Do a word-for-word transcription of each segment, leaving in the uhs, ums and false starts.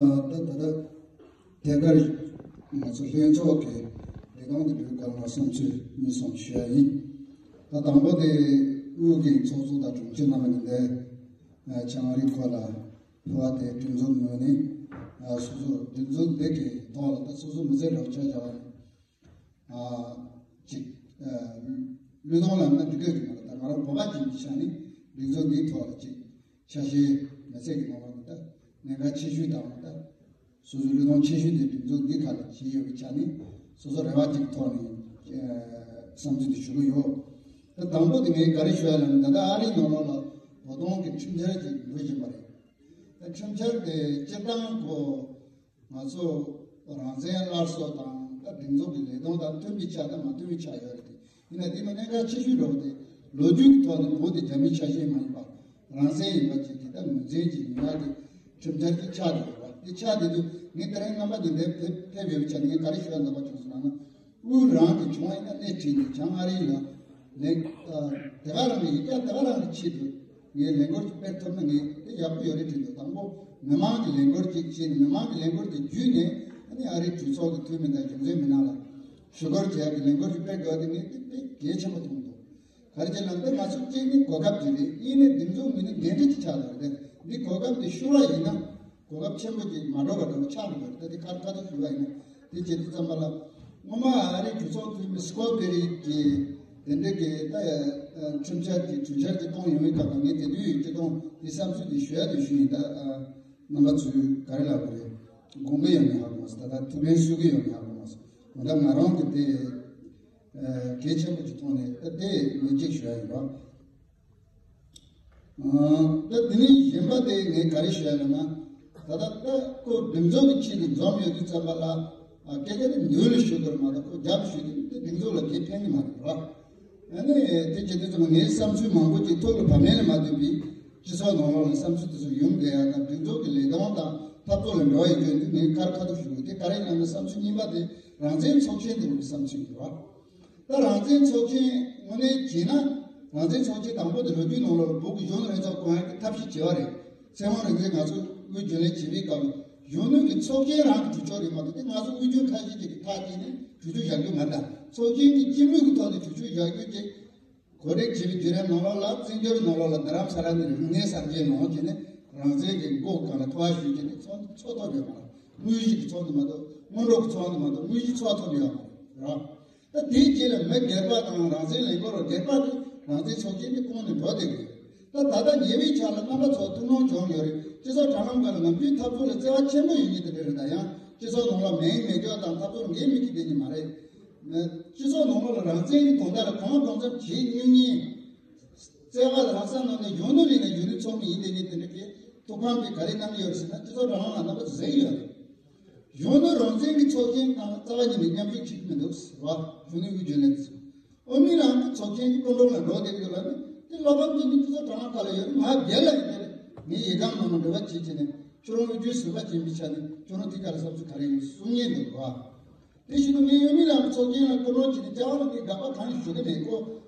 ད་ད་ལྟ་དེ་གར་ང་ཚོ་ལྷན་ཚོགས་ཀྱི་ལས་ཁང་དུ་འགྲོའི་སྐོར་ལ་བསམ་ཚུལ་གཉིས་གསུམ་ཞུ་ཡ་ཡིན། ད་དང་པོ་དེ་དབུས་ཀྱི་ཚོགས་གཙོ་དང་དྲུང་ཆེ་རྣམ་པ་གཉིས་ནས་ཆང་རིག་སྐོར་ལ་ཕུལ་བ་དེ་སྒྲིག་འཛུགས་ངོས་ནས་སོ་སོ་སྒྲིག་འཛུགས་འདི་གི་ཐོག་ལ་ད་སོ་སོ་མི་ཚེ་རོགས་ཆ་བྱ་བ་ནས། ཅིག་བློས་གཏོང་ལ་ན་འདི་གས་ཀྱི་མ་ལ་ད་ང་རང་བོད་པ་ཅིག་གི་ཆ་ནས་སྒྲིག་འཛུགས་འདིའི་ཐོག་ལ་ཅིག་ཆ་ཤས་མི་ཚེ་གི་ནང་ལ་ད་གནད་འགག་ཆེ་ཤོས་དང་ད་སོ་སོའི་བློས་གཏོང་ཆེ་ཤོས་དེ་སྒྲིག་འཛུགས་འདི་ཁ་ལ་བྱེད་ཡོད་པའི་ཆ་ནས་སོ་སོ་རེ་བ་ཅིག་ཐོག་ནས་བསམ་ཚུལ་དེ་ཞུ་གི་ཡོད། ད་དང་པོ་དེ་ངས་ག་རེ་ཞུ་ཡ་ལ་ན་ད་ལྟ་ཨ་རིའི་ནང་ལོགས་ལ་བོད་དོན་གྱི་ཁྲིམས་འཆར་ཅིག་འགྲོ་བཞིན་པ་རེད། ད་ཁྲིམས་འཆར་དེ་སྤྱིར་བཏང་གོ་ང་ཚོ་རང་བཙན་སླར་གསོ་དང་ད་སྒྲིག་འཛུགས་ཀྱི་ལས་དོན་དང་མཐུན་པའི་ཆ་དང་མ་མཐུན་པའི་ཆ་ཡོད་རེད་དེ། ཡིན་ན་དེ་ནི་གནད་འགག་ཆེ་ཤོས་འགྲོ་བ་དེ་ལོ་རྒྱུས་ཀྱི་ཐོག་ནས་བོད་དེ་རྒྱ་མིའི་ཆ་ཤས་མ་ཡིན་པ་རང་བཙན་ཡིན་པ་ཅིག་གི་ད་ངོས་འཛིན་གྱི་ཡིན་ཡག་གི་ཁྲིམས་འཆར་གྱི་ཆགས་ཡོད་པ་དེ་ཆགས་བསྡད་དུས་ངས་དེ་རིང་རྣམ་པ་འདི་འདིར་ཕེབས་ཕེབས་ཡོད་པའི་ཆ་ནས་ངས་ག་རེ་ཞུ་ཡ་འདོད་པ་བྱུང་སོང་ལབ་ན། དབུས་རང་གི་བྱུང་བ་ཡིན་ན་སྣེ་ཁྲིད་ནས་བྱང་ཨ་རི་ལ་ལས་དེ་ག་རང་གི་ཡིག་ཆ་དེ་ག་རང་གི་ཆེད་དུ་ངས་ལས་འགུལ་ཅིག་སྤེལ་ཐུབ་ན་ངས་དེ་ཡག་པོ་ཡོད་རེད་དྲན་འདུག་དང་པོ་མི་མང་གི་ལས་འགུལ་ཅིག་བྱས་ནས་མི་མང་གི་ལས་འགུལ་དེ་བརྒྱུད་ནས་ཨ་ནི་ཨ་རིའི་གྲོས་ཚོགས་ཀྱི་འཐུས་མི་དང་རྒྱུ་མཚན་མི་སྣ་ལ་ཞུ་སྐུལ་བྱེད་ཡག་གི་ལས་འགུལ་ཅིག་སྤེལ་དགོས་དེ་ངས་དེ་དཔེ་གལ་ཆེན་པོ་མཐོང་འདུག་ག་རེ་བྱས་ན་འདི་ང་ཚོ་གཅིག་ནི་གོ་སྐབས་ཅིག་རེད། གཉིས་ནི་སྒྲིག་འཛུགས་ངོས་ནས་འགན་འཁྲི་ཅིག་ཆགས་འདུག་དེ་འདི་གོ་སྐབས་འདི་ཤོར་བ་ཡིན་ན། གོ་སྐབས་ཆེན་པོ་ཅིག་མ་འགྲོ་བ་འགྲོ་ཆགས་འགྲོ་བ་རེད། ད་དེ་ཁར་ཁ་ཐུག་ཞུ་བ་ཡིན་ན་དེ་བྱེད་དུས་ཙམ་པ་ལ་སྔོན་མ་ཨ་རིའི་གྲོས་ཚོགས་འཐུས་མི་སི་ཀོ་པེ་རི་གིས་དེ་འདྲ་གི་ད་ཁྲིམས་འཆར་གྱི་གྲོས་འཆར་གྱི་གཏོང་ཡོང་བའི་སྐབས་ལ་ངས་དེ་དུས་ཡོད་ཀྱི་གཏོང་དེ་བསམ་ཚུལ་དེ་ཞུ་ཡ་དེ་ཞུ་ཡིན། ད་རྣམ་པ་ཚོས་ག་རེ་ལབ་དགོས་རེད། དགོངས་པ་ཡོད་མེད་ཧ་གོ་མ་སོང་། ད་ད་ཐུགས་ཕན་གསོས་ཀྱི་ཡོད་མེད་ཧ་གོ་མ་སོང་། འོ་ད་ང་རང་གི་དེ་གལ་ཆེན་པོ་ཅིག་མཐོང་ནས་ད་དེ་ངས་གཅིག་ཞུ་ཡ་ཡིན་རོགས། ད་དེ་ནས་གཞན་པ་དེ་ངས་ག་རེ་ཞུ་ཡ་ལབ་ན། ད་ལྟ་ད་ཁོ་སྒྲིག་འཛུགས་ཀྱི་ཆེད་དུ་འཛོམས་ཡོད་དུས་ཙམ་པ་ལ་སྐད་ཆ་དེ་འདོན་ལ་ཞུ་དགོས་མ་གཏོགས་ཁོ་རྒྱབ་ཞུ་དུས་དེ་སྒྲིག་འཛུགས་ལ་དེ་ཕན་གི་མ་རེད་ར། ཨ་ནི་དེ་བྱེད་དུས་ཙམ་པ་ངའི་བསམ་ཚུལ་མང་པོ་ཅིག་ཐུགས་ལ་བབ་ནས་ནས་མ་ཐུབ་པའི་སྤྱི་ཚོགས་ནང་ལོགས་ལ་བསམ་ཚུལ་དེ་ཚོ་ཡོང་བསྡད་ཡ་དང་སྒྲིག་འཛུགས་ཀྱི་ལས་དོན་དང་འཐབ་རྩོད་ལ་འབྲེལ་བ་ཡོད་དུས་ངས་ཁར་ཁ་ཐུག་ཞུ་དགོས་དེ་ག་རེ་ཡིན་ན་བསམ་ཚུལ་གཉིས་པ་དེ་རང་བཙན་ཚོགས་ཆེན་དེ་ཡོང་གི་བསམ་ཚུལ་ཡོད་ར། ད་རང་བཙན་ཚོགས་ཆེན་དངོས་གནས་བྱས་ན། རང་བཙན་ཚོགས་ཆེན་དང་པོ་དེ་ལོ་རྒྱུས་ནང་ལོགས་ལ་བོད་ཀྱི་གཞོན་ནུ་ལྷན་ཚོགས་བསྐོང་ཡག་གི་ཐབས་ཤེས་བྱས་པ་རེད། ཚེ་དབང་རིག་འཛིན་ང་ཚོ་དབུས་རྒྱུན་ལས་བྱེད་པའི་སྐབས་ལ་གཞོན་ནུ་གི་ཚོགས་ཆེན་རང་གི་གྲོས་ཆོད་རེད་མ་གཏོགས་དེ་ང་ཚོ་དབུས་རྒྱུན་ཁ་ཤས་ཅིག་གི་ཐག་བཅད་ནས་གྲོས་ཆོད་བཞག་རྒྱུ་མ་རེད། ད་ཚོགས་ཆེན་གྱི་སྤྱི་མོས་ཀྱི་ཐོག་ནས་གྲོས་ཆོད་བཞག་རྒྱུ་དེ་གོ་སྒྲིག་བྱས་པའི་བརྒྱུད་རིམ་ནང་ལོགས་ལ་བཙན་བྱོལ་ནང་ལོགས་ལ་རྡ་རམ་ས་ལ་ནས་རིག་གནས་གསར་བརྗེ་གནང་བྱས་ནས་རང་བཙན་གྱི་མགོ་སྒང་ལ་ཐོ་བ་གཞུས་བྱས་ནས་ཚོགས་འདུ་ཚོགས་ཐུབ་ཡོད་མ་རེད། དངོས་གཞི་གི་ཚོགས་འདུ་མ་གཏོགས་སྔོན་འགྲོ་གི་ཚོགས་འདུ་མ་གཏོགས་དངོས་གཞི་ཚོགས་ཐུབ་ཡོད་མ་རེད་ར། ད་དེའི་རྗེས་ལ་མི་སྒེར་པ་དང་རང་བཙན་ལས་འགུལ་བ་སྒེར་པ་གིས་རང་བཙན་ཚོགས་ཆེན་དེ་བསྐོང་ནས་འགྲོ་བསྡད་ཀྱི་ཡོད། ད་ད་ལྟ་ཉེ་བའི་ཆར་ལ་རྣམ་པ་ཚོ་ཐུགས་སྣང་བྱུང་ཡོད་རེད། སྤྱི་ཚོགས་དྲ་ལམ་སྒང་ལ་ནམ་རྒྱུན་འཐབ་རྩོད་ལ་བརྩེ་བ་ཆེན་པོ་ཡོད་མཁན་དེ་འདྲ་རེད། ད་ཡང་སྤྱི་ཚོགས་ནང་ལ་མིང་མེད་རྒྱུ་དང་འཐབ་རྩོད་ལ་འགན་མེད་མཁན་དེ་ཉིད་མ་རེད། སྤྱི་ཚོགས་ནང་ལོགས་ལ་རང་བཙན་གྱི་དོན་དག་ལ་གང་དྲང་ཙམ་བྱེད་མྱོང་མཁན། བརྩེ་བ་དང་ལྷག་བསམ་ནང་ནས་གཞོན་ནུ་ལས་ནས་གཞོན་ནུ་ཚོགས་མི་ཡིན་དེ་ནས་དེ་འདྲ་གི་ཐུགས་ཕམ་དེ་ག་རེ་གནང་གི་ཡོད་ཟེར་ན་སྤྱི་ཚོགས་དྲ་ལམ་ལ་རྣམ་པ་ཚོ་གཟིགས་ཡོད་རེད། གཞོན་ནུ་རང་བཙན་གྱི་ཚོགས་ཆེན་དང་རྩ་བ་ཉིད་ནས་མཉམ་ཞུགས་བྱེད་ཀྱི་མི་འདུག་ཟེར་བ་གཞོན་ནུ་དབུས་རྒྱུན་ལས་ཚོ། དབུ་མའི་ལམ་གྱི་ཚོགས་ཆེན་གྱི་སྐུ་མགྲོན་ལ་འགྲོ་བསྡད་ཀྱི་འདུག་ལབ་ནས་དེ་བློ་ཕམ་གྱི་མི་སྤྱི་ཚོགས་དྲ་ལམ་ཁག་ལ་ཡོད་རེད། ང་སྒེར་ལ་ཡིན་པས་ངའི་ཡི་གམ་ནང་ལ་འབྲེལ་བ་བྱེད་བྱས་ནས་ཁྱོད་རང་དབུས་རྒྱུན་ཟུར་པ་བྱེད་པའི་ཆ་ནས་ཁྱོད་རང་དེ་ག་ལ་བསམ་ཚུལ་ག་རེ་ཡོད་གསུང་མཁན་འདུག་བ། དེ་བཞིན་དུ་ངས་དབུ་མའི་ལམ་ཚོགས་ཆེན་ལ་སྐུ་མགྲོན་བྱས་ནས་བཅར་བ་ལ་ངས་དགག་པ་གང་ཡང་ཞུ་གི་མེད། ཁོ་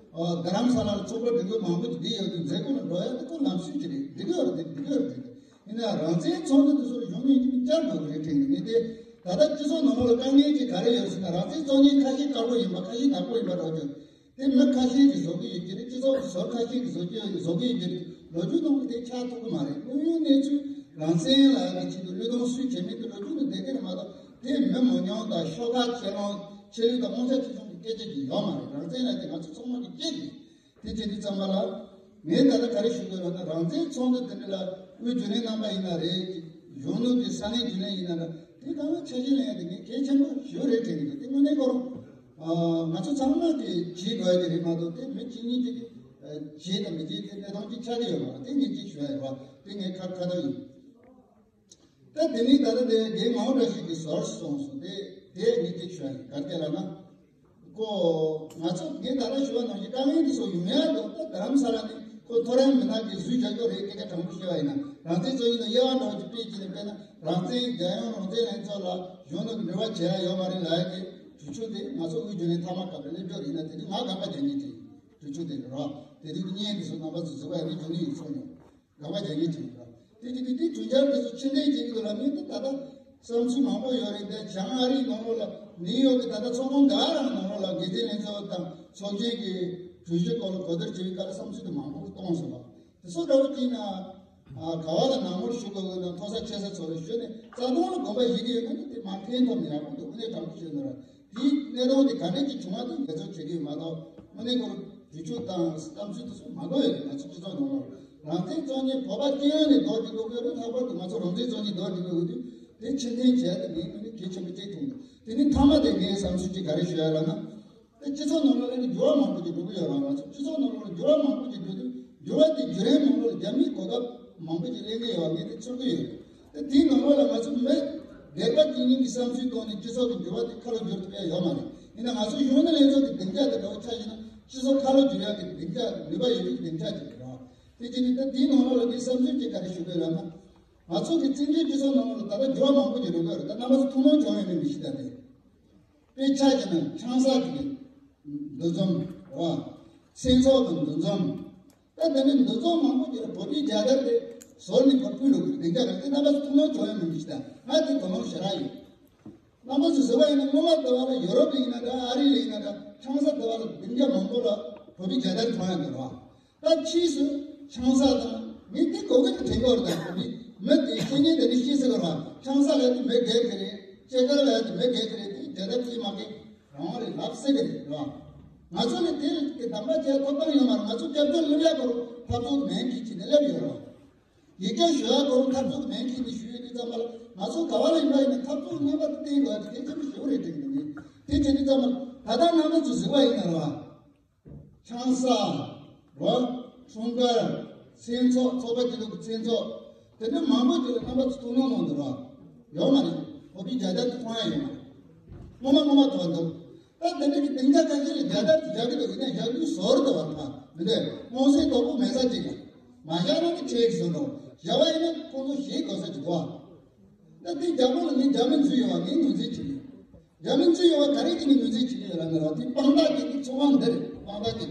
རྡ་རམ་ས་ལ་ལ་ཚོགས་པ་སྒྲིག་འཛུགས་མང་པོ་ཅིག་བསྡད་ཡོད་དུས་མཛད་སྒོ་ལ་འགྲོ་ཡ་དེ་ཁོ་ལམ་སྲོལ་ཅིག་རེད། འགྲིག་གི་ཡོད་རེད། དེ་འགྲིག་གི་ཡོད་རེད། ཡིན་ན་རང་བཙན་ཚོགས་འདུ་དེ་ཚོ་ལ་གཞུང་ནས་ཡིན་གཅིག་མིན་གཅིག་བཅར་དགོས་ཀྱི་རེད་དྲན་གི། ངས་དེ་ད་ལྟ་སྤྱི་ཚོགས་ནང་ལོགས་ལ་དཀའ་ངལ་ཅིག་ག་རེ་ཡོད་ཟེར་ན་རང་བཙན་ཚོགས་ཆེན་ཁ་ཤས་དཀར་པོ་ཡིན་པ་ཁ་ཤས་ནག་པོ་ཡིན་པ་འདྲ་བོ་ཅིག་དེ་མི་ཁ་ཤས་ཀྱིས་བཟོ་གི་ཡོད་ཀྱི་རེད། སྤྱི་ཚོགས་ཟུར་ཁ་ཤས་ཀྱིས་བཟོ་གི་བཟོ་གི་ཡོད་ཀྱི་རེད། ལོ་རྒྱུས་ནང་དུ་དེ་ཆགས་ཐུབ་ཀྱི་མ་རེད། དངོས་ཡོད་གནས་ཚུལ་རང་བཙན་ལ་ཡང་ཆེད་དུ་བློས་གཏོང་སུས་བྱེད་མིན་དེ་ལོ་རྒྱུས་ནང་བསྡད་ཀྱི་རེད་མ་གཏོགས་དེ་མི་མང་ཉུང་དང་ཤོག་ཁག་ཆེ་ལོང་ཆེ་ལོང་དང་དབང་ཆ་ཆེ་ཆུང་གི་སྐད་ཆ་ཅིག་ཡོད་མ་རེད། རང་བཙན་ལ་དེ་ང་ཚོ་ཚང་མ་གིས་ཤེས་ཀྱི། དེ་བྱེད་དུས་ཙམ་པ་ལ་ངས་ད་ལྟ་ག་རེ་ཞུ་དགོས་རེད་ན་རང་བཙན་ཚོགས་འདུ་དེ་འདྲ་ལ་དབུས་རྒྱུན་ལས་རྣམ་པ་ཡིན་ན་རེད། གཞོན་ནུ་གི་ས་གནས་རྒྱུན་ལས་ཡིན་ན་རེད། དེ་གང་ལ་ཆ་ཤས་ལེན་ཡ་དེ་ངས་གལ་ཆེན་པོ་ཞེ་པོ་རེད་དྲན་གྱི་འདུག་དེ་དངོས་གནས་ཁོ་རང་ང་ཚོ་ཚང་མ་དེ་བྱེད་དགོས་ཡ་དེ་རེད་མ་གཏོགས་དེ་མི་གཅིག་གཉིས་དེ་གི་བྱེད་དང་མི་བྱེད་དེ་གནས་སྟངས་གཅིག་ཆགས་ཀྱི་ཡོད་མ་རེད། དེ་ངས་གཅིག་ཞུ་ཡ་ཡོད་པ་དེ་ངས་ཁ་ཁ་ཐག་ཡིན། ད་དེ་ནས་ད་ལྟ་དེ་རྒན་མའོ་བཀྲ་ཤིས་ཀྱིས་ཟུར་སོང་སོང་དེ་དེ་ངས་གཅིག་ཞུ་ཡ་ཡིན། ག་རེ་ལབ་ན། ཁོ་ང་ཚོ་ངས་ད་ལྟ་ཞུ་བ་ནང་བཞིན་དཀའ་ངལ་འདི་ཚོ་ཡོང་ཡ་འདུག་ད་རྡ་རམ་ས་ལ་ནས་ཁོ་ཐོ་རེངས་མི་ནག་གིས་ཟུར་བཞག་རྒྱུ་རེད། སྐད་ཆ་དྲང་པོ་བཤད་པ་ཡིན་ན་རང་བཙན་རྩོད་ཡིན་ན་དབྱེ་བ་འདྲ་བོ་ཅིག་སྤེལ་གྱི་ནས་དཔེར་ན་རང་བཙན་རྒྱལ་ཡོངས་རང་བཙན་ལྷན་ཚོགས་ལ་གཞོན་ནུ་འབྲེལ་བ་བྱེད་ཡ་ཡོད་མ་རེད་ལབ་ཡ་དེ་གྲོས་ཆོད་དེ་ང་ཚོ་དབུས་རྒྱུན་ལས་མཐའ་མ་སྐབས་ལ་སླེབས་རྒྱུ་རེད་ན་དེ་དུས་ང་དགག་པ་རྒྱག་མཁན་དེ་གྲོས་ཆོད་དེ་རེད་རོ། དེ་དུས་ཀྱི་བརྙན་དེ་ཚོ་རྣམ་པ་ཚོ་གཟིགས་པ་ཡིན་ན་འཇོན་ནི་ཡོད་ཚོད་ཡོང་དགག་པ་རྒྱག་མཁན་དེ་རེད་རོ། དེ་དེ་དེ་དེ་གྲོས་འཆར་དེ་ཚོ་ཕྱིར་འཐེན་བྱེད་ཀྱི་འདུག་ལ། མི་དེ་ད་ལྟ་བསམ་ཚུལ་མང་པོ་ཡོད་རེད། དེ་བྱང་ཨ་རིའི་ནང་ལོགས་ལ་ནིའུ་ཡོག་གི་ད་ལྟ་ཚོགས་ཁང་འདི་ག་རང་ནང་ལོགས་ལ་འགན་འཛིན་ལྷན་ཚོགས་དང་ཚོགས་ཆེན་གྱི་གྲོས་གཞི་སྐོར་ལ་གོ་བསྡུར་བྱེད་པའི་སྐབས་ལ་བསམ་ཚུལ་དེ་མང་པོ་གཏོང་སོང་བ། དེ་ཚོ་འདྲ་བོ་བྱས་ན། ཨ། ག་བ་ལ་ནང་མོལ་ཞུ་དགོས་དགོས་དང་མཐོ་ས་ཆེ་ས་ཚོ་ལ་ཞུས་ནས་རྩ་དོན་ལ་དགོངས་པ་བཞེས་ཀྱི་ཡོད་ན་ནི་དེ་མར་འཐེན་ཐུབ་ན་ཡག་པོ་འདུག་དངོས་གནས་དྲང་པོ་བཤད་ན་ར། དེའི་གནད་དོན་དེ་ག་འདྲ་ཅིག་བྱུང་བ་དེ་འགྲེལ་བརྗོད་བྱེད་ཀྱི་ཡོད་མ་གཏོགས། དངོས་གནས་ཁོར་གྲོས་ཆོད་དང་གཏམ་ཚུལ་དེ་ཚོ་མ་དགོས་ཡོད་རེད། ང་ཚོ་སྤྱི་ཚོགས་ནང་ལ་རང་བཙན་རྩོད་མཁན་བོད་པ་སྤྱི་ཡོངས་ནས་རྡོག་རྒྱག་དགོས་ཀྱི་རེད། ལྷག་པར་དུ་ང་ཚོ་རང་བཙན་རྩོད་མཁན་རྡོག་རྒྱག་དགོས་ཀྱི་འདུག་དེ་ཕྱིར་འཐེན་བྱས་ཏེ་ངས་དངོས་གནས་གལ་ཆེན་པོ་གཅིག་མཐོང་འདུག་དེ་ནས་མཐའ་མ་དེ་ངས་བསམ་ཚུལ་གཅིག་ག་རེ་ཞུ་ཡ་ལབ་ན། དེ་སྤྱི་ཚོགས་ནང་ལ་ཨ་ནི་འགྱུར་བ་མང་པོ་ཅིག་འགྲོ་གི་ཡོད་རེད། ང་ཚོ་སྤྱི་ཚོགས་ནང་ལ་འགྱུར་བ་མང་པོ་ཅིག་འགྲོ་དུས་འགྱུར་བ་དེ་བརྒྱུད་རིམ་ནང་ལ་རྒྱ་མིའི་གོ་སྐབས་མང་པོ་ཅིག་ལེན་གྱི་ཡོད་པ་ངས་དེ་ཚོར་གྱི་ཡོད། དེ་དེའི་ནང་ལོགས་ལ་ང་ཚོ་མི་སྡེ་པ་དེ་གཉིས་ཀྱི་བསམ་ཚུལ་ཐོག་ནས་སྤྱི་ཚོགས་ཀྱི་འགྱུར་བ་དེ་ཁ་ལོ་བསྒྱུར་ཐུབ་ཡ་ཡོད་མ་རེད། ཡིན་ན་ང་ཚོ་གཞོན་ནུ་ལྷན་ཚོགས་ཀྱི་སྡིངས་ཆ་དེ་འདྲ་བོ་ཆ་བཞག་ན་སྤྱི་ཚོགས་ཁ་ལོ་བསྒྱུར་ཡ་གི་སྡིངས་ཆ་ནུས་པ་ཡོད་པའི་སྡིངས་ཆ་ཅིག་རེད་བ། དེ་བྱས་ནས་ད་དེའི་ནང་ལོགས་ལ་ངས་བསམ་ཚུལ་ཅིག་ག་རེ་ཞུ་དགོས་ལབ་ན། ང་ཚོ་གི་བཙན་བྱོལ་སྤྱི་ཚོགས་ནང་ལོགས་ལ་ད་ལྟ་འགྱུར་བ་མང་པོ་ཅིག་འགྲོ་གི་ཡོད་རེད། ད་རྣམ་པ་ཚོ་ཐུགས་སྣང་བྱུང་ཡོད་མེད་མི་ཤེས། ད་དེ། དཔེ་ཆ་བཞག་ན་ཆང་ས་ཅིག་གི་འདུ་འཛོམས་རེད་བ། མཚན་ཚོགས་དང་འདུ་འཛོམས། ད་དེ་ནས་འདུ་འཛོམས་མང་པོ་ཅིག་ལ་བོད་པའི་རྒྱལ་དར་དེ་ཟུར་ནས་ཕར་ཕུད་འགྲོ་གི་རེད། དེ་འདྲ་རེད། དེ་རྣམ་པ་ཚོ་ཐུགས་སྣང་བྱུང་ཡོད་མེད་མི་ཤེས། ད་ང་དེ་དོ་སྣང་ཞེ་དྲག་ཡོད། རྣམ་པ་ཚོས་གཟིགས་པ་ཡིན་ན་སྔོན་མ་དེ་བ་ལ་ཡོ་རོབ་ཡིན་ན་འདྲ། ཨ་རི་ལ་ཡིན་ན་འདྲ། ཆང་ས་དེ་བ་ལ་སྡིངས་ཆ་མང་པོ་ལ་བོད་པའི་རྒྱལ་དར་མཐོང་ཡ་འདུག་རེད་བ། ད་ཕྱིས་སུ་ཆང་ས་དང་མི་དེ་གོ་གི་དྲན་གོ་རེད། ད་བོད་པའི་མི་དེ་ཁྱེད་ཉིད་དེ་ནི་ཤེས་སྲིད་གི་རེད་བ། ཆང་ས་ལ་དེ་མི་རྒས་གི་རེད། སྐྱེས་སྐར་ལ་དེ་མི་རྒས་གི་རེད། དེ་རྒྱལ་དར་ཅིག་མ་གི་རང་རེད་ལབ་སྲིད་གི་རེད་བ། ང་ཚོ་ནི་དེ་དེ་དམ་པ་བྱས་ཐོབ་ཐང་ཡོད་མ་རེད། ང་ཚོ་སྐྱབས་བཅོལ་སླེབས་ཡ་གོ་རུ་འཐབ་རྩོད་ནན་གྱིས་བྱས་ནས་སླེབས་ཡོད་རེད་བ། ཡིག་སྐྱོན་ཞུ་ཡ་གོ་རུ་འཐབ་རྩོད་ནན་གྱིས་ནས་ཞུ་ཡོད་དུས་ཙམ་པ་ལ་ང་ཚོ་ག་བ་ལ་ཡིན་པ་ཡིན་ན་འཐབ་རྩོད་རྣམ་པ་དེ་བསྟན་དགོས་ཡ་དེ་གལ་ཆེན་པོ་ཞིག་རེད་དྲན་གི་འདུག་དེ་བྱས་དུས་ཙམ་པ་ད་ལྟ་རྣམ་པ་ཚོ་གཟིགས་པ་ཡིན་ན་རེད་བ། ཆང་ས། རོ། འཁྲུངས་སྐར། མཚན་ཚོགས། ཚོགས་པ་སྐྱིད་སྡུག་གི་མཚན་ཚོགས། དེ་འདྲ་མང་པོ་ཅིག་ལ་རྣམ་པ་ཚོ་ཐུགས་སྣང་གནང་འདུག་ར། ཡོད་མ་རེད། བོད་པའི་རྒྱལ་དར་དེ་མཐོང་ཡ་ཡོད་མ་རེད། སྔོན་མ་སྔོན་མ་ཐོག་འདུག་ད་དེ་འདྲ་གི་སྡིངས་ཆ་ཁ་ཤས་ལ་རྒྱལ་དར་དེ་རྒྱག་གི་འདུག་ཡིན་ན་རྒྱག་དུས་ཟོར་དུ་བ་ཕ་མི་འདོད་མངོན་གསལ་དོད་པོ་མེད་ས་ཅིག་ལ། མ་བཞག་ན་ནི་ཁྲེལ་གི་བཟོ་འགྲོ། བཞག་པ་ཡིན་ན་ཁོང་ཚོ་ཞེད་དགོས་ས་ཅིག་འདུག་བ། ད་དེ་རྒྱ་མོ་ལ་ངས་རྒྱ་མི་འཛུལ་ཡོད་བ་ངས་ངོས་འཛིན་བྱེད་ཀྱི་ཡོད། རྒྱ་མི་འཛུལ་ཡོད་བ་ག་རེ་བྱས་ནས་ངོས་འཛིན་བྱེད་ཀྱི་ཡོད་ལབ་ན་ར། དེ་དཔང་རྟགས་ཀྱི་དེ་ཚོགས་ཁང་འདི་རེད། དཔང་རྟགས་ཀྱི་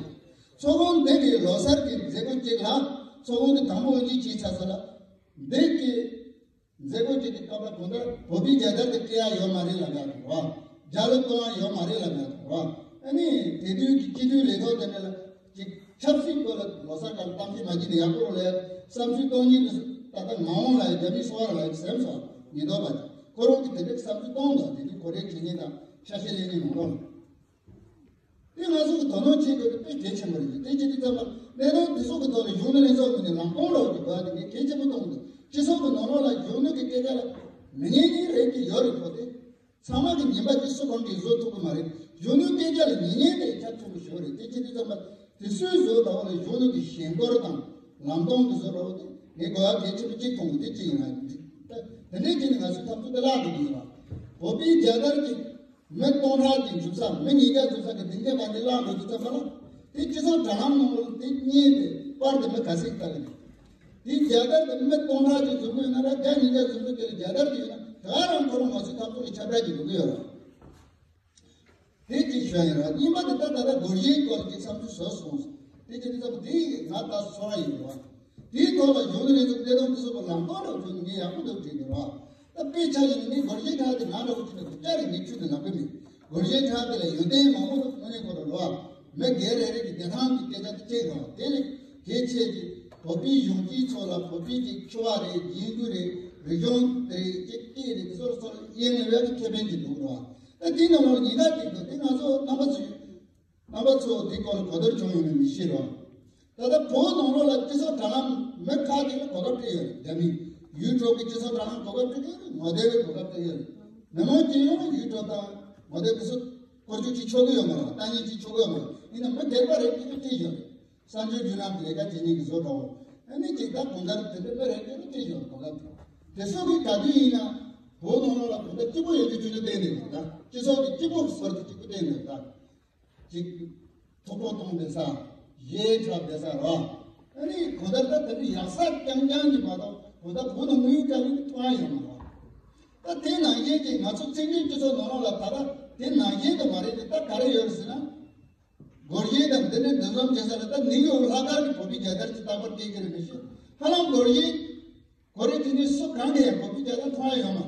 ཚོགས་ཁང་འདི་གི་ལོ་གསར་གྱི་མཛད་སྒོ་གཅིག་ལ་ཚོགས་ཁང་གི་དང་པོ་དབུ་འབྱེད་བྱས་ཚར་ས་ལ་འདི་གི་མཛད་སྒོ་གཅིག་གི་སྐབས་ལ་གང་ལྟར་བོད་པའི་རྒྱལ་དར་དེ་སྐྱེ་ཡ་ཡོད་མ་རེད་ལབ་ཡ་དང་ར། རྒྱ་ལོ་གཏོང་ཡ་ཡོད་མ་རེད་ལབ་ཡ་དང་ར། ཨ་ནི་དེ་དུས་ཀྱི་སྤྱི་འཐུས་ལས་ཐོག་དེ་འདྲ་ལ་ཅིག་ཆབ་སྲིད་སྐོར་ལ་ལོ་གསར་སྐབས་ལ་གཏམ་བཤད་མ་བྱེད་ན་ཡག་པོ་རེད་ལབ་བསམ་ཚུལ་གཏོང་མཁན་དེ་ཚོ་ད་ལྟ་ངག་དབང་ལགས་རྒྱ་མིའི་སོ་པ་ལ་སེམས་སོ་ཉེན་རྟོག་པ་ཁོ་རང་གིས་དེ་འདྲའི་བསམ་ཚུལ་གཏོང་འདུག་དེ་དུས་གོ་སྒྲིག་བྱེད་མཁན་དང་ཆ་ཤས་ལེན་མཁན་མང་པོ་རེད། དེ་ང་ཚོ་གིས་དོ་སྣང་བྱེད་དགོས་དེ་དཔེ་གལ་ཆེན་པོ་རེད། དེ་བྱེད་དུས་ཙམ་པ་གནད་དོན་དེ་ཚོ་གི་ཐོག་ལ་གཞུང་ནས་ལྷན་ཚོགས་ངོས་ནས་ལམ་སྟོན་རོགས་ཀྱི་དགོས་ཡ་དེ་ངས་གལ་ཆེན་པོ་མཐོང་འདུག་སྤྱི་ཚོགས་ཀྱི་ནང་ལོགས་ལ་གཞོན་ནུ་གི་སྐད་ཆ་ལ་མི་ཉན་མཁན་རེད་ཀྱི་ཡོད་རེད་གོ་དེ། ཚང་མ་གི་ཉན་པ་གཅིག་སུ་གང་གིས་བཟོ་ཐུབ་ཀྱི་མ་རེད། གཞོན་ནུའི་སྐད་ཆ་ལ་ཉན་མཁན་དེ་ཁྱབ་ཆེན་པོ་ཞིག་རེད། དེ་བྱེད་དུས་ཙམ་པ་དེ་སུས་བཟོ་ད་བ་ལ་གཞོན་ནུ་གི་ཞེན་ཁོག་དང་ལམ་སྟོན་གྱི་བཟོ་རོགས་དེ་ངས་གོ་བ་གལ་ཆེན་པོ་གཅིག་མཐོང་གི་དེ་གཅིག་ཡིན་ལ། དེ་འདྲའི་རྐྱེན་ནས་ང་ཚོའི་འཐབ་རྩོད་དེ་བརླག་འགྲོ་གི་ཡོད་ལ། བོད་པའི་རྒྱལ་དར་གྱི་མི་སྟོང་ཕྲག་གཅིག་འཛུགས་ས་མི་ཉིས་བརྒྱ་འཛུགས་ས་གི་སྡིངས་ཆ་ག་འདྲ་བརླག་འགྲོ་གི་ཙམ་པ་ལ་དེ་སྤྱི་ཚོགས་དྲ་ལམ་ནང་ལ་དེ་བརྙན་དེ་པར་དེ་མི་ག་ཚད་ལྟ་གི་རེད། དེའི་རྒྱལ་དར་དེ་མི་སྟོང་ཕྲག་ཅིག་འཛོམས་ཡོད་ན་ར་བརྒྱ་ཉིས་བརྒྱ་འཛོམས་ཡོད་དེ་ལ་རྒྱལ་དར་དེ་ཡོད་ན་དེ་ག་རང་ཁོ་རང་ང་ཚོའི་འཐབ་རྩོད་ལ་ཁྱབ་བསྒྲགས་ཀྱི་འགྲོ་གི་ཡོད་ར། དེ་གཅིག་ཞུ་ཡ་ཡིན་ར། གཉིས་པ་དེ་ད་ད་ལྟ་སྒོར་གཞས་སྐོར་གྱི་བསམ་ཚུལ་བཟོས་སོང་། དེ་གཅིག་དེ་ཚོ་དེ་ང་ད་ཚོར་བ་ཡིན་ར། དེའི་ཐོག་ལ་གཞུང་ནས་ལས་ཚོགས་གནད་དོན་དེ་ཚོ་ལ་ལམ་སྟོན་རོགས་བྱུང་ནས་ངས་ཡག་པོ་འདུག་བྲིས་འདུག་ར། ད་དཔེ་ཆ་ཡིན་ནི་སྒོར་གཞས་ཁག་དེ་ང་འདྲ་བོ་ཅིག་ནས་སྒོར་སྐྱ་རེ་ངས་ཁྱོད་དེ་ལབ་གི་མེད། སྒོར་གཞས་ཁག་དེ་ལ་ཡོན་ཏན་མང་པོ་འདུག་དངོས་གནས་ཁོ་རང་ར། མི་སྒེར་རེ་རེ་གི་བདེ་ཐང་གི་སྐད་ཆ་དེ་གཅིག་ར། དེ་ལས་གལ་ཆེ་གི་བོད་པའི་གཞོན་སྐྱེས་ཚོ་ལ་བོད་པའི་གི་ཁྱོ་བ་རེ་རྒྱན་གོས་རེ་རིག་གཞུང་དེ་རེ་སྐད་རེ་དེ་ཚོ་ཚོ་ལ་དབྱེ་ནས་བས་ཀྱི་ཁེ་ཕན་གྱི་འདུག་ར། ད་དེའི་ནང་ལོགས་ཉེན་ཁ་གཅིག་འདུག་དེ་ང་ཚོ་རྣམ་པ་ཚོས་རྣམ་པ་ཚོ་དེ་སྐོར་ལ་གོ་བསྡུར་བྱུང་ཡོད་མེད་མི་ཤེས་རོགས། ད་ལྟ་བོད་ནང་ལོགས་ལ་སྤྱི་ཚོགས་དྲ་ལམ་མི་ཁག་ཅིག་ལ་གོ་སྐབས་སྤྲད་ཡོད་རེད། རྒྱ་མི་ཡུ་ཊུབ་གི་སྤྱི་ཚོགས་དྲ་ལམ་གོ་སྐབས་སྤྲད་ཡོད་རེད། ངོ་དེབ་གི་གོ་སྐབས་སྤྲད་ཡོད་རེད། མི་མང་སྤྱི་ཡོངས་ལ་ཡུ་ཊུབ་དང་ངོ་དེབ་དེ་ཚོ་སྐོར་སྐྱོད་བྱེད་ཆོག་གི་ཡོད་མ་རེད། ལྟ་ཉན་བྱེད་ཆོག་གི་ཡོད་མ་རེད། ཡིན་ན་མི་སྒེར་པ་རེ་གཅིག་གིས་སྤྲད་ཡོད་རེད། གསར་འགྱུར་བརྒྱུད་ལམ་གྱི་ལས་ཀ་བྱེད་མཁན་གྱི་བཟོ་འདྲ་བོ། ཨ་ནི་གཅིག་ད་གང་ལྟར་དེ་འདྲ་མི་རེ་གཅིག་ལ་སྤྲད་ཡོད་རེད། གོ་སྐབས་དེ་ཚོ་གི་ག་དུས་ཡིན་ན་བོད་ནང་ལོགས་ལ་གོ་སྐབས་སྐྱིད་པོ་ཡོད་རྒྱུ་ཆུ་ཚོད་བསྟན་ནས་ཡོད་ད། སྤྱི་ཚོགས་ཀྱི་སྐྱིད་པོ་གི་སྐོར་གྱི་སྐྱིད་པོ་བསྟན་ནས་ཡོད་ད། ཅིག་ཐུག་པོ་གཏོང་བསྡད་ས། གཞས་འཁྲབ་བསྡད་ས་ར། ཨ་ནི་གང་ལྟར་ད་དེ་འདྲ་ཡག་ས་རྐྱང་རྐྱང་གི་མ་གཏོགས་གང་ལྟར་བོད་ནང་དངུལ་དཀའ་ལས་མཐོང་ཡ་ཡོད་མ་རེད། ད་དེ་ནང་བཞིན་གྱི་ང་ཚོ་བཙན་བྱོལ་སྤྱི་ཚོགས་ནང་ལོགས་ལ་ད་ལྟ་དེ་ནང་བཞིན་དུ་མ་རེད་དེ་ད་ག་རེ་ཡོད་རེད་ཟེར་ན། སྒོར་གཞས་དང་འདི་འདྲའི་འདུ་འཛོམས་བྱེད་ས་ལ་ད་ནིའུ་ཡོག་ལྷག་དཀར་གྱི་བོད་པའི་རྒྱལ་དར་གྱི་རྟག་པར་སྐྱེལ་གྱི་རེད་མི་ཤེས། ཧ་ལམ་སྒོར་གཞས། གོ་རེ་དེ་ནི་སུ་གང་གིས་ཡང་གོ་བོད་རྒྱལ་དར་མཐོང་ཡ་ཡོད་མ་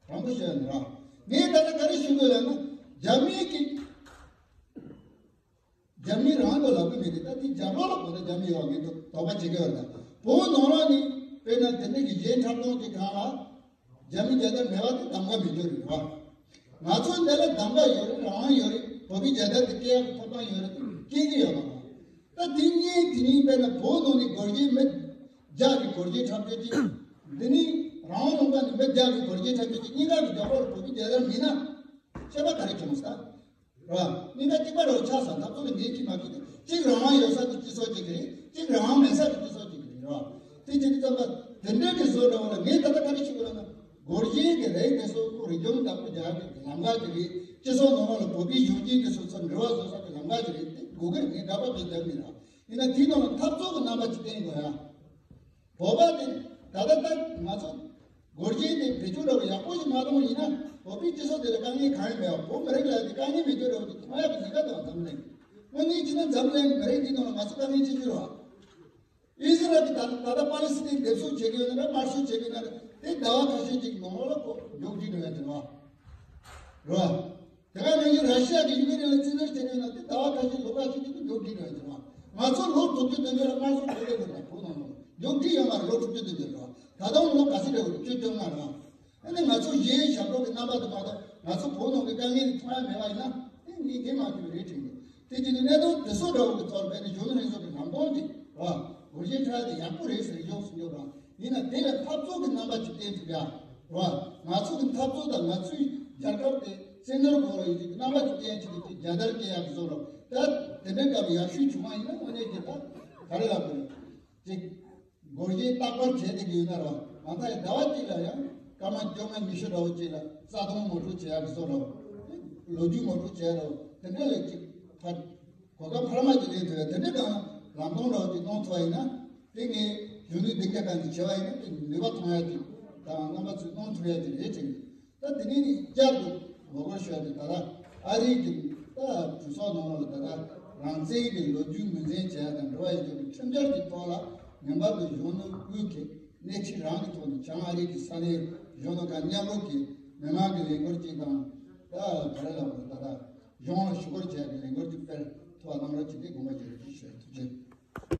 རེད། དྲང་པོ་བཤད་ན་ར། ངས་ད་ལྟ་ག་རེ་ཞུ་དགོས་ལབ་ན། རྒྱ་མི་གི། རྒྱ་མི་རང་གི་ལབ་གི་མེད་དེ། ད་དེ་རྒྱབ་ལོགས་ལ་གོ་ན་རྒྱ་མི་ཡོད་མེད་དུ་དོགས་པ་བྱེད་ཀྱི་ཡོད་རེད། ད་བོད་ནང་ལ་ནི་དཔེར་ན་དེ་འདྲ་གི་གཞན་འཁྲབ་སྟོན་གྱི་སྒང་ལ་རྒྱ་མི་རྒྱལ་དར་མེད་པ་དེ་གདམ་ག་མེད་རྒྱུ་རེད་བ། ང་ཚོ་འདི་ལ་གདམ་ག་ཡོད་རེད། རང་དབང་ཡོད་རེད། བོད་པའི་རྒྱལ་དར་དེ་སྐྱེ་ཡག་གི་ཐོབ་ཐང་ཡོད་རེད། སྐྱེ་གི་ཡོད་མ་རེད། ད་དེ་གཉིས་དེ་གཉིས་དཔེར་ན་བོད་ནང་ནས་སྒོར་གཞས་མི་བརྒྱ་གི་སྒོར་གཞས་འཁྲབ་རྒྱུ་གཅིག་འདི་ནི་རང་དབང་ལུང་པ་ནས་མི་བརྒྱ་གི་སྒོར་གཞས་འཁྲབ་རྒྱུ་གཅིག་གཉིས་ཀ་གི་རྒྱབ་ལོགས་ལ་བོད་པའི་རྒྱལ་དར་མིན་ན་ཁྱད་པར་ག་རེ་བྱུང་ས། རེད་བ། གཉིས་ཀ་གཅིག་པ་རེད་བ། ཆགས་ས་འཐབ་རྩོད་ལ་འགན་གཅིག་མ་གཅིག་དེ། གཅིག་རང་དབང་ཡོད་ས་ཀྱི་སྤྱི་ཚོགས་གཅིག་རེད། གཅིག་རང་དབང་མེད་ས་ཀྱི་སྤྱི་ཚོགས་གཅིག་རེད་བ། དེ་བྱེད་དུས་ཙམ་པ་དེ་འདྲ་གི་བཟོ་འདྲ་བ་ལ་ངས་ད་ལྟ་ག་རེ་ཞུ་དགོས་ལབ་ན། སྒོར་གཞས་ཀྱི་རིགས་དེ་ཚོ་ཁོ་རིག་གཞུང་བདག་པོ་རྒྱག་གི་ལམ་ཁ་ཅིག་རེད། སྤྱི་ཚོགས་ནང་ལ་བོད་པའི་གཞོན་སྐྱེས་དེ་ཚོ་ཚོ་འབྲེལ་བ་བཟོ་ས་ཀྱི་ལམ་ཁ་ཅིག་རེད། དེ་དགོས་ཀྱི་རེད། ངས་དགག་པ་བྱེད་འདོད་མེད་ར། ཡིན་ན་དེའི་ནང་ལ་འཐབ་རྩོད་ཀྱི་རྣམ་པ་ཅིག་བསྟན་དགོས་ཡ། བོད་པ་དེ་ད་ལྟ་ད་ང་ཚོ་སྒོར་གཞས་དེ་བེད་སྤྱོད་འདྲ་བོ་ཡག་པོ་ཞིག་མ་གཏོང་བ་ཡིན་ན། བོད་པའི་སྤྱི་ཚོགས་དེ་ལ་དཀའ་ངལ་གང་ཡང་མེད་པ། བོད་མི་རིགས་ལ་དེ་དཀའ་ངལ་མེད་རྒྱུ་འདྲ་བོ་དེ་མཐོང་ཡག་གི་ལས་ཀ་དང་འཛམ་གླིང་དངོས་གནས་བྱས་ན་འཛམ་གླིང་མི་རིགས་འདི་ནང་ལ་ང་ཚོ་དཀའ་ངལ་ཆེ་ཤོས་རེད་བ། ཨི་སི་རལ་གྱིས་ད་ད་ལྟ་པ་ལི་སི་ཐན་འདེབས་གསོ་བྱེད་ཀྱི་ཡོད་ན་ར། དམར་གསོད་བྱེད་ཀྱི་ཡོད་ན་ར། དེ་ཟླ་བ་ཁ་ཤས་ཅིག་ནང་ལོགས་ལ་ཁོ་མཇུག་སྒྲིལ་འགྲོ་ཡ་དེ་རེད་བ། རེད་བ། དེ་ག་ནང་བཞིན་ར་ཤི་ཡ་གིས་ཡུ་ཀེ་རེན་ལ་བཙན་འཛུལ་བྱས་ཡོད་ན། དེ་ཟླ་བ་ཁ་ཤས་ལོ་ཁ་ཤས་ཀྱི་མཇུག་སྒྲིལ་འགྲོ་ཡ་དེ་རེད་བ། ང་ཚོ་ལོ་དྲུག་ཅུ་བདུན་ཅུ་ལ་དམར་གསོད་བྱེད་ཀྱི་ཡོད་རེད། བོད་ནང་ལོགས་མཇུག་སྒྲིལ་ཡོད་མ་རེད། ལོ་དྲུག་ཅུ་བདུན་ཅུ་རེད་བ། ད་དུང་ལོ་ག་ཚོད་རེད་བ། བཅུ་བཅོ་ལྔ་རེད་བ། ཨ་ནི་ང་ཚོ་གཞན་ཞབས་བྲོ་གི་རྣམ་པ་དེ་མ་གཏོགས་ང་ཚོ་བོད་ནང་གི་དཀའ་ངལ་དེ་མཐོང་ཡ་མེད་པ་ཡིན་ན། དེ་ངས་འགན་མ་ཁུར་བའི་རེད་དྲན་འདུག་དེ་བྱས་ནས་གནད་དོན་དེ་ཚོ་འདྲ་བོ་གི་ཐོག་ལ་དཔེར་ན་གཞོན་ནུ་ལྷན་ཚོགས་ཀྱི་ལམ་སྟོན་དེ་རེད་བ། སྒོར་གཞས་འཁྲབ་དེ་ཡག་པོ་རེད་ཟེར་ཡོང་སུ་འཇོག་རང་ཡིན་ན། དེ་ལ་འཐབ་རྩོད་ཀྱི་རྣམ་པ་ཅིག་བསྟན་ཐུབ་ཡ། རེད་བ། ང་ཚོ་གི་འཐབ་རྩོད་དང་ང་ཚོའི་རྒྱལ་ཁབ་དེ་བཙན་གནོན་འོག་ལ་ཡོད་ཀྱི་རྣམ་པ་ཅིག་བསྟན་ཡ་ཅིག་གི་རྒྱལ་དར་སྐྱེ་ཡག་གི་བཟོ་འདྲ། ད་དེ་འདྲའི་སྐབས་ཡག་ཤོས་བྱུང་བ་ཡིན་ན་དངོས་གནས་ཀྱི་ད་ག་རེ་ལབ་དགོས་རེད། ཅིག་སྒོར་གཞས་རྟག་པར་བྱས་བསྡད་ཀྱི་ཡོད་ན་ར། མ་མཐའ་ཡང་ཟླ་བ་གཅིག་ལ་ཡང་སྐར་མ་བཅོ་ལྔ་ཉི་ཤུ་འདྲ་བོ་གཅིག་ལ་རྩ་དོན་ངོ་སྤྲོད་བྱེད་ཡག་གི་བཟོ་འདྲ་བོ། ལོ་རྒྱུས་ངོ་སྤྲོད་བྱེད་ཡག་འདྲ་བོ། དེ་འདྲ་ལས་ཅིག་ཕར་གོ་སྐབས་འཕར་མ་ཅིག་ལེན་ཐུབ་ཡ་དེ་འདྲ་དང་ལམ་སྟོན་འདྲ་བོ་ཅིག་གནང་ཐུབ་པ་ཡིན་ན། དེ་ངས་གཞོན་ནུའི་སྡིངས་ཆ་སྒང་ནས་བྱས་པ་ཡིན་ན་དེ་ནུས་པ་ཐོན་ཡ་ཅིག་དང་རྣམ་པ་ཚོས་གནང་ཐུབ་ཡ་ཅིག་རེད་དྲན་གྱི། ད་དེ་ནས་ནི་བསྐྱར་དུ་ངོ་རྒོལ་ཞུ་ཡ་དེ། ད་ལྟ་ཨ་རིའི་གི་ད་གྲོས་ཚོགས་ནང་ལ་ད་ལྟ་རང་བཙན་གྱི་ལོ་རྒྱུས་ངོས་འཛིན་བྱེད་ཡ་དང་འབྲེལ་བ་ཡོད་པའི་ཁྲིམས་འཆར་གྱི་ཐོག་ལ་ངེས་པར་དུ་གཞོན་ནུ་དབུས་ཀྱི་སྣེ་ཁྲིད་རང་གི་ཐོག་ནས་བྱང་ཨ་རི་གི་ས་གནས་གཞོན་ནུ་ཁག་མཉམ་རུབ་ཀྱིས་མི་མང་གི་ལས་འགུལ་ཅིག་དང་། ད་ག་རེ་ལབ་དགོས། ད་ལྟ་གཞུང་ལ་ཞུ་སྐུལ་བྱེད་ཡ་གི་ལས་འགུལ་ཅིག་སྤེལ་ཐུབ་པ་གནང་རོགས་བྱེད་དེ་དགོངས་པ་བཞེས་རོགས་ཞུ་ཡ། ཐུགས་རྗེ་ཆེ།